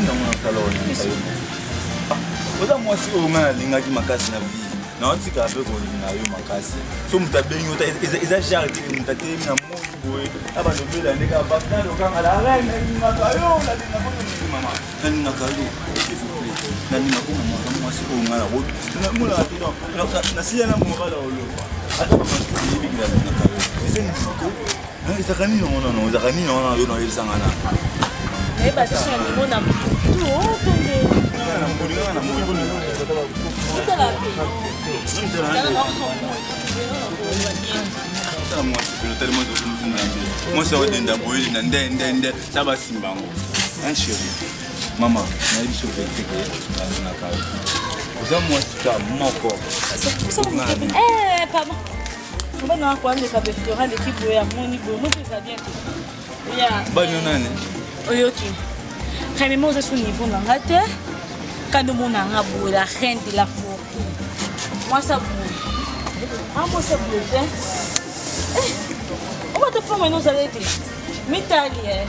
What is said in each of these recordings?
Nini yango nasala oyo nayebisa yo? Oza mwasi oyo ngai nalingaki makasi na vie. Naotikala mpe kolinga yo makasi. So moto abengi yo, eza genre te moto atelemi na moi boye na balobela nde kaka bato nalokanga la reine, nalingaka yo, nalingaka yo mingi mama, nalingaka yo, s'il vous plaît, nalingaka yo mama. Oza mwasi oyo ngai namonaka te, donc nasiya na moral ya oloba ata bamasuki nalingaka yo. Eza nini? Ezalaka nini yango? Nano ezalaka nini yango? Yo nayebisanga na nayeba te so na niveau na butu otonde. Na moi. Otala pe. Mwasi pene otali mwasi okomutunambe mwasi aodenda boye na nde nde nde ta basimba yango. Un chéri, mama, nayebi so vérité ke nalingaka yo. Oza mwasi ka moko. Pardon, mobali nanga koaleka restaurant leki boye, amoni boye, moto eza bien te ya. Mobali yo nani? Oyoki, premièrement, oza so niveau na nga te. Kandi omona nga boye, la reine de la forêt, mwasi boye, a mwasi boye te. Obata forme eno ozala ete mitali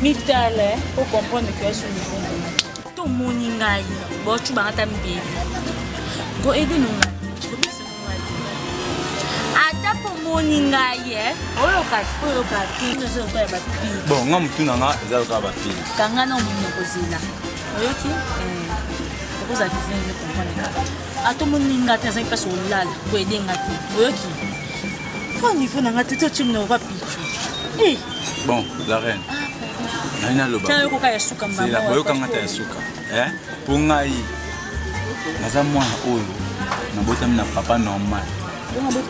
mitale po comprendre ke so niveau na nga te. Tomoni ngai bocubanga ata mbeli ko ede no ngai, kobikisa no ngai te. Ata mpo moni ngai oyoka, oyoka te, eza lokola ya bapili. Bon, nga motu na nga eza lokola bapili. Kanga na monoko, zela, oyoki, okozala kizengi, comprendre kaka. Ata omoni nga te, azangi mpasi olala koede nga te, oyoki, po niveau na nga te. Te otie monoko kwa pichu. Bon, la reine, nani naloba? Yokoka ya suka. Zela, boyokanga ta ya suka. Mpo ngai naza mwana oyo nabotami na papa normal.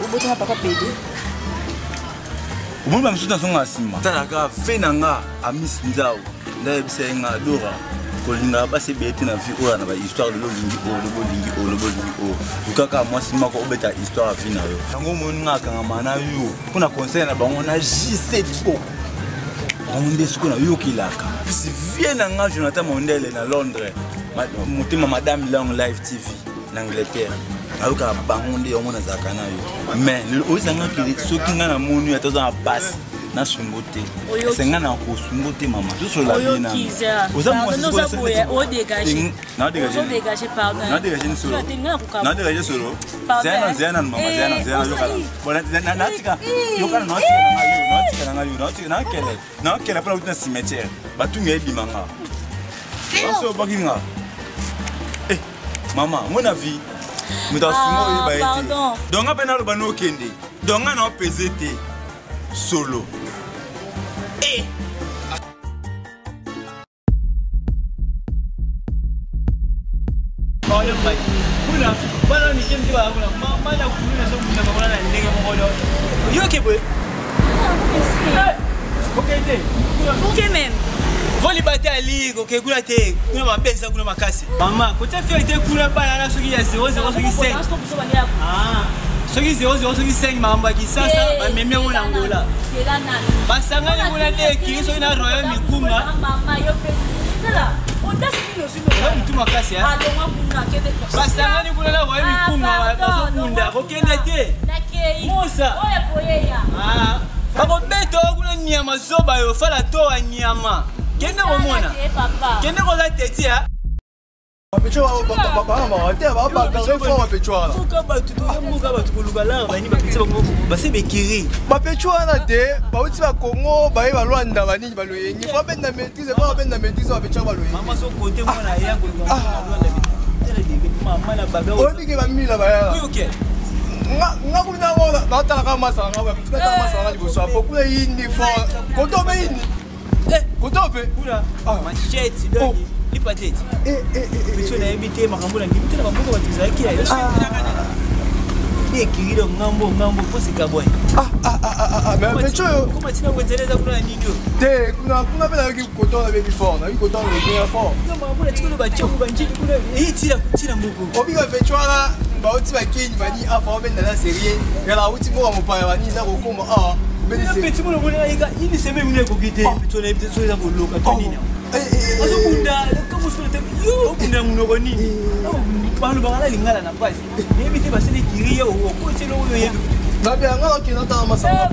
Obotama papa pede. Omoni, bamisusu nazonga na nsima, talaka fe na nga Amis Nzau, ndayebisa ye nga Dora, kolingaka basi ebele te na vie oyo na bahistoire. Lelo olingi oyo, lobo olingi oyo, lobo olingi oyo, lukaka mwasi moko obeta histoire ya vie na yo. Yango omoni nga akangama na yo mpo na conseil na bango na JC Liboko. Bango nde sikoyo nayokelaka pisi vie na nga Jonathan Mondele na Londres, motema Madame Long Live TV na Angleterre. Nayokaka bango nde yango nazalaka na yo. Mais lelo oyesanga kele, soki ngai namoni ata oza na pasi, nasungo te, ese ngai na kosungo te. Mama, tosola bien na oza. Nadégage solo, nadégage solo. Zena, zena mama, zena, zena, yokana, natika, yokana, natika na ngai yo, natika na ngai yo, natika, nakele, nakele mpona kuti na cimetière batunga ebima nga baso obaki nga. Mama, ngo na vie moto asunga oyeba ye te. Donc nga mpe naloba nokende, donc nga naopese te solo. Kuna bana mike mike baza kuna, mama na kulu nazobunda bango na ndenge moko. Yoke boye, okei te. Ok, même. Volibate ali koke kuna te, kuna mabe eza kuna makasi. Mama, kotia fiere te kuna. Bana na soki ya 00, soki 5, soki 00, soki 5, makambo ya Kisasa bamemi yango na Ngola, basangani kuna nde ekiri soki na Royal Mikunga. Mutu makasi, basangani kuna na Royal Mikunga, bazobunda. Kokende te, Mosa, bakobeta oyo kuna. Nyama zoba yo, fala toa nyama, kende komona, kende koza teti. Mboka bato, toza mboka bato koluka lara bani bapeti bango base bekiri. Bapecho wana te, bauti bakongo, baye balwanda, banini, baloyengi, fo babenda maîtrise, fo babenda maîtrise, bapecho baloyengi. Mama, so kote mwana ya koluka lwanda, mama na babe. Oyebike bamila bayala. Ok. Nga kuna natalaka masala nga, natala masala nga liboso apo kuna yindi fo koto mpe yindi koto mpe. Kuna machete, donc lipa te biso nayebi te makambo na ndimi te na bamboka bato ezalaki ya yo ekiri do ngambo ngambo mpo sikabwa. Pecho oyo. Koma tina wenzele eza kuna na nini oyo? Te, kuna kuna mpe nayoki koto, nabebi fort, nayoki koto na fort. Makambo na tikolo batioko banjili kuna eyi tina tina moko. Obika pecho wana bauti bakini bani afa babenda na serie yala auti mboka mopaya bani na kokoma awa. Peti mona mona ayika ini seme muna ekoki te. Pecho nayebi te so eza koloka to nini, azobunda kamosola te. Yo obunda monoko nini? Balobaka na lingala na pasi, nayebi te. Basali kiri yo okoteli oyo oyebi. Nabi nga okenda tala masanga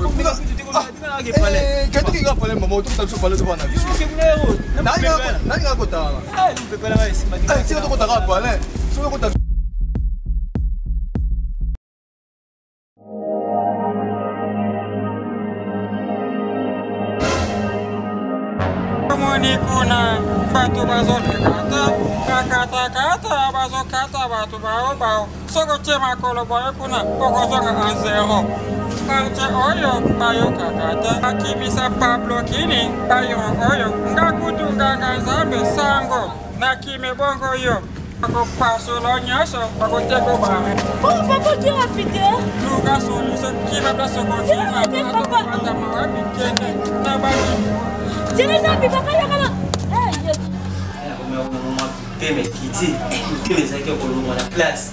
kende kinga pale mama otokota biso pale tobana biso nalinga kotala sika tokotaka pale soki okota. Omoni kuna bato bazoleka te, bakatakata bazokata bato baobao. Soki otie makolo boye kuna, okozonga a zero. Quartier oyo bayokaka te, bakimisa Pablo Kini bayiro oyo. Nga kutu nganga Nzambe sango nakimi bongo yo bakopasola nyonso bakoteko bare. Oh, papa, tu es rapide. Luka solution kima place okokima atokobatama wapi kende na bani. Tire zambi, papa, yakala. Motema ekiti, motema ezalaki ya kolongwa na place.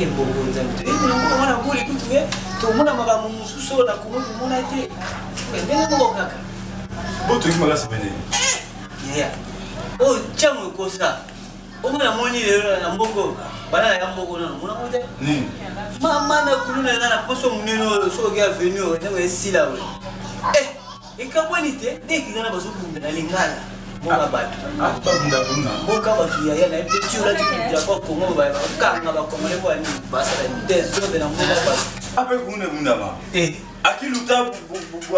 Ebongo Nzambe, toyebi na mboka wana boli kutu tomona makambo mosusu oyo na Kongo tomona te, ndenge moko kaka. Botoki makasi pene. Yaya, oyo ntango ekosa omona moni lelo na mboko bana na ya mboko nano monango te mama na kuluna eza na poso monene oyo soki oki avenu oyo ntango esila oyo ekabwani te nde ekingana bazobunda na lingala mboka bato mboka bato yaya na ye mpe ti olati drapeau Congo bakanga bakongole mpo ya nini basala desordre na mboka bato. Ape kuna bundama akiluta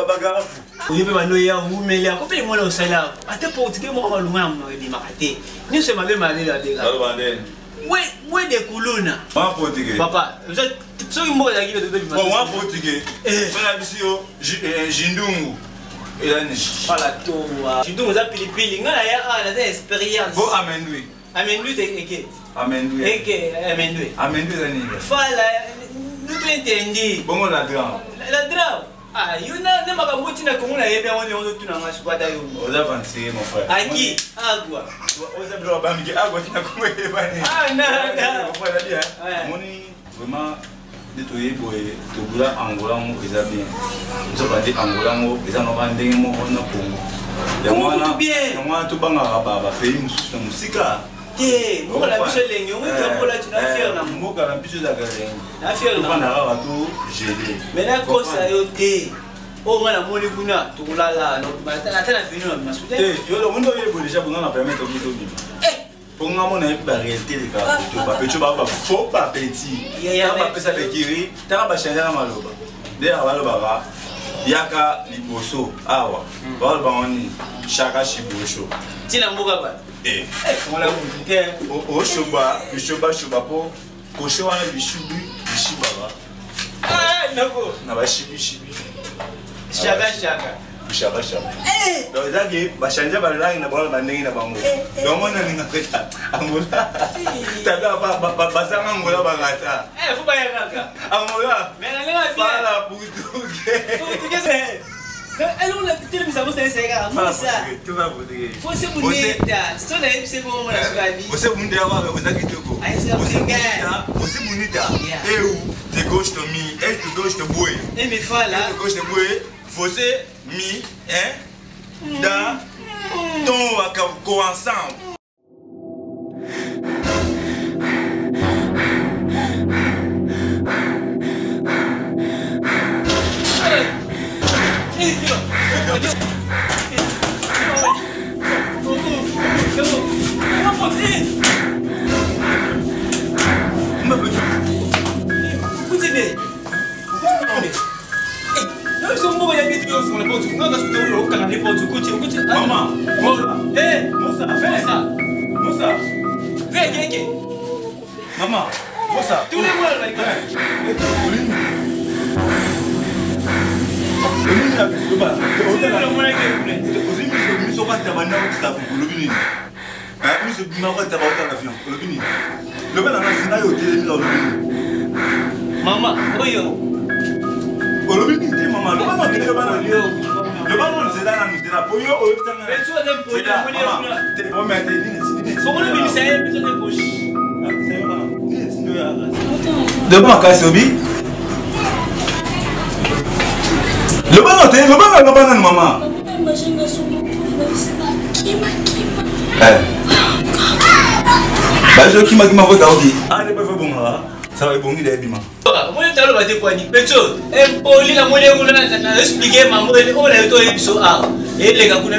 bagarafu. Oyo mpe bando ya wumeli ako mpe mwana osala ata portugais moko balunga na monoko ebimaka te, nyonso mabe mabe babeka we de kuluna. Papa, soki mboka ezalaki be mwa portugais mpona biso yo jindungu elani. Fala towa jindungu eza pilipili, ngai naya awa naza expérience. Bo amendui. Amendui te eke. Amendui. Eke amendui. Amendui eza nini? Fala nutu entendi. Bongo ladran. Ladran. Ah, yo na na makambo ntina Kongo nayebi yango ndenge ozotuna nga sikoyo ata yo. Oza aventurier, mon frère. Aki agwa. Oza biloko bamike agwa tina Kongo eyebani. Ah, na na. Mon frère, nabi, hein. Moni vraiment nde toyebi boye tobula Angola ngo eza bien. Nzoka nde Angola ngo eza noka ndenge moko na Congo. Yango wana tobangaka bapays mosusu na mosika. Te, mboka na biso elengi, omoni drapeau olati na fier na mboka na biso ezalaka elengi. Na fier na tofanda kaka to gele. Mais nakosa yo te, oyo nga namoni kuna tokolala ata na venu na masu te. Yo omoni oyebo déjà bonga na permettre obi tobima mpo nga mona yebi baréalité lekaka to bapetio baa bafaux bapeti taka bapesa bekiri taka bachange na maloba nde yaka balobaka yaka liboso awa balobaka nini shaka shibosho. Ntina mboka bato oshoba bishobashoba mpo kosho wana bishubi bishibaka na bashibishibi. Shaka shaka. Bishakashaka. Donc ezaki bachange balangue na bango na bandenge na bango. Donc mona ninga kota Angola tata bazanga Angola bakata. Fo bayakaka. Angola. Mais na ndenge fala portugais. Portugais. Eloko telemisa mosa eseka mosa fose bonita so nayebi se bongo mona sukabi. Você bonita waka oza kitoko. Você bonita eu te gosto mi eu te gosto boi. E me fala. Eu te gosto boi. Você mi hein da ton waka ko ensemble. Maman, Moussa, Moussa, Moussa, Maman, Moussa, tous les mois, Mama, oyo. Olobi nini te mama? Loba na loba na loba na nzela na nzela po yo oyebisanga. Loba makasi obi. Loba na te, loba na loba na mama. Bazo kima kima voka obi. Ah ne pas bongaka. Ça va ebongi da ebima. Omoni taloba te kwani petio impoli namoni ye kuna na explike mambo oyo na yo toyebi biso awa eleka kuna.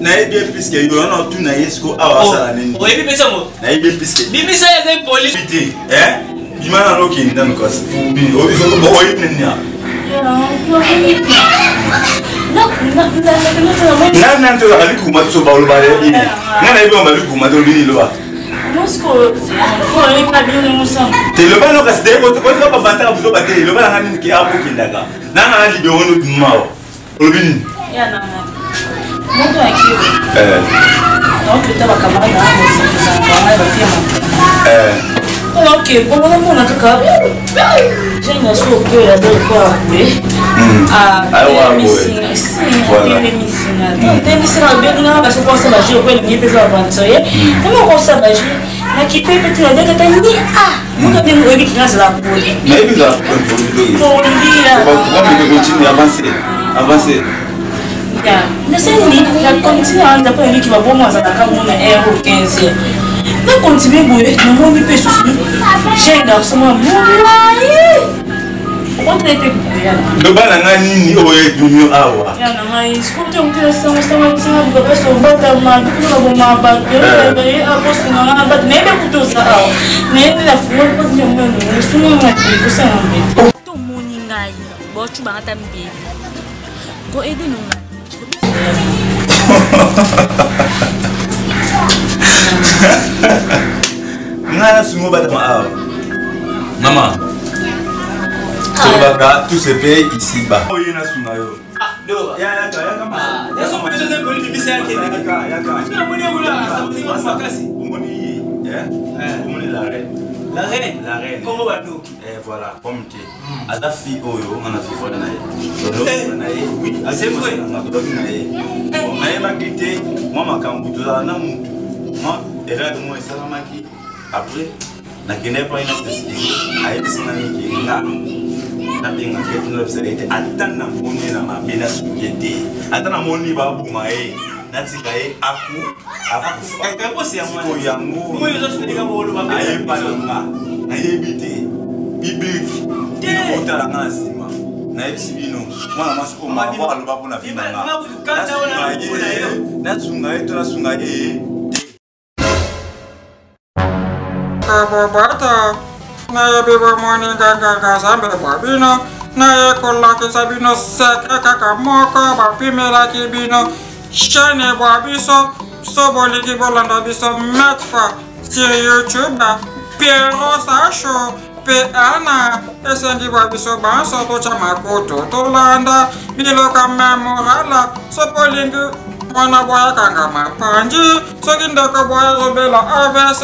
Nayebi ye puisque yo wana otuna ye siko awa asala nini. Oyebi mpenza ngo. Nayebi ye puisque bimisa ye aza impoli te. Bima na lokende nano kasi oyebi nini awa. Nani nani tozalaka likuma biso baloba nini? Ngai nayebi bango balikuma te. Olobi nini? Loba te, loba no kasi te. Kotika bavantaka buzoba te. Loba nanga nini ke akokendaka nanga na libero no mawa. Olobi nini? Moto akiwe naoketa bacamarade na bosakisaka. Ok, bongo namona kaka jeune na so okoya do lokola boye atelemisinga, atelemisinga, abenganga baso kosa bajeu okoya elingi mpe eza aventurier ema kosa bajeu nakipe mpe te nadekata ni a moto ndenge oyebi kinga azala poli. Nayebi continue, avance, avance. Nasali na continue anda mpo nayebiki babongo azalaka ngo na heure 15. Na continue boye, namoni mpe susu jeune garçon mwa molai okontana mpe boya. Loba na ngai nini oyo ebimi awa? Ya na ngai sikote moke sango sango sango bapesa obatama bikuna boma bato ye akosunga nga na bato nayebi kuta oza awa nayebi na fungoli mpo yango esunga te kosala mbe tomoni ngai bocubanga ta mbeli koede no ngai. Ngai nasunga obatama awa. Mama, tolobaka tout se paye ici bas. Oye nasunga yo. Omoni, omoni la reine. La reine. La reine. Kombo bandoki. Voilà, pomme te aza fille oyo nga na vivre na ye, na ye, oui. C'est vrai. Tozalaki na ye, nayebaki te mwa makambo tozala na mutu mwa erreur moko esalamaki. Après nakende epai na s'excuse, ayebisi nga niki nga nabengaki ye nalobisaka ete ata namoni na mabe nasuki te, ata namoni baboma ye, natika ye aku akufa. Sikoyo yango ayeba na nga, nayebi te public otala nga na nsima. Nayebisi bino, mwana mwasi oyo mama aloba mpona vi na nga, nasunga ye to nasunga ye te. Kabobata nayebi bomoni nganganga Nzambe bwa bino naye kolakisa bino secret kaka moko bapimelaki bino chaîne bwa biso. So bolingi bolanda biso maintes fois sur YouTube, Piero Sasho mpe ana esengi bwa biso banso totya makutu tolanda biloko memorala. So bolingi mwana boyakanga mapanji, soki ndeko boya azobela AVC,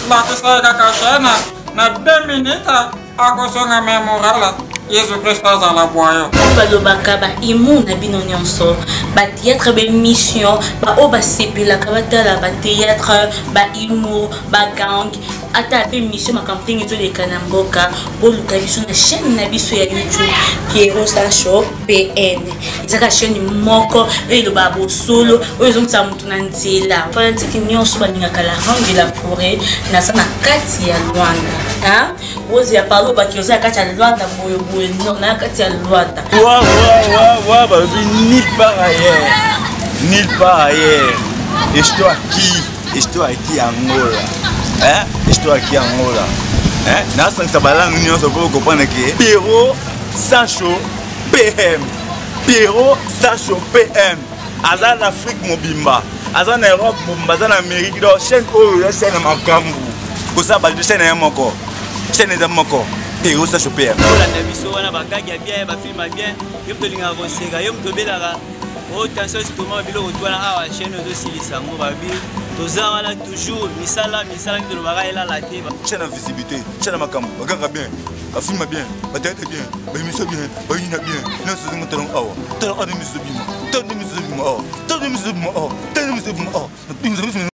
lakisa ye kaka chaîne, na 2 minutes akosonga memorala. Yesu Kristo azala bwayo. Balobaka bahumour na bino nyonso, bathéâtre, baémission, baoyo basepelaka batala bathéâtre, bahumour, bagang, ata mpe mission, makambo ndenge ezoleka na mboka, boluka biso na chaîne na biso ya YouTube, Piero Sacho PN. Ezaka chaîne moko oyo elobaka bosolo, oyo ezongisa motu na nzela. Fanatike nyonso balingaka la reine de la forêt, naza na kati ya Lwanda. Oyo ya palo baki oza na kati ya Lwanda boyeboye, non, na kati ya Lwanda. Wa wa wa wa, balobi nulle part ailleurs, nulle part ailleurs. Estou aqui, estou aqui Angola, hein? Estou aqui Angola, hein? Nasangisa balangue nyonso mpo comprendre ke Pero Sancho PM, Pero Sancho PM aza na Afrique mobimba, aza na Europe mobimba, aza na Amérique. Donc chaîne oyo eza chaîne ya makambo kosala bato, chaîne ya moko, chaîne eza moko, Pero Sancho PM. Olanda biso wana bagagi ya bien, bafilme ya bien. Yo moto olingaka koseka, yo moto obelaka o tension estomac, biloko tu wana awa chaîne ozosilisa yango. Babi toza wana toujours, misala misala ngi tolobaka elala te. Chaîne ya visibilité, chaîne ya makambo, baganga bien, bafilme bien, bathéâtre bien, baémission bien, bayina bien nyonso ezenga. Tala awa, tala awa, miso ebima, tala miso ebima awa, tala miso ebima awa, tala miso ebima awa.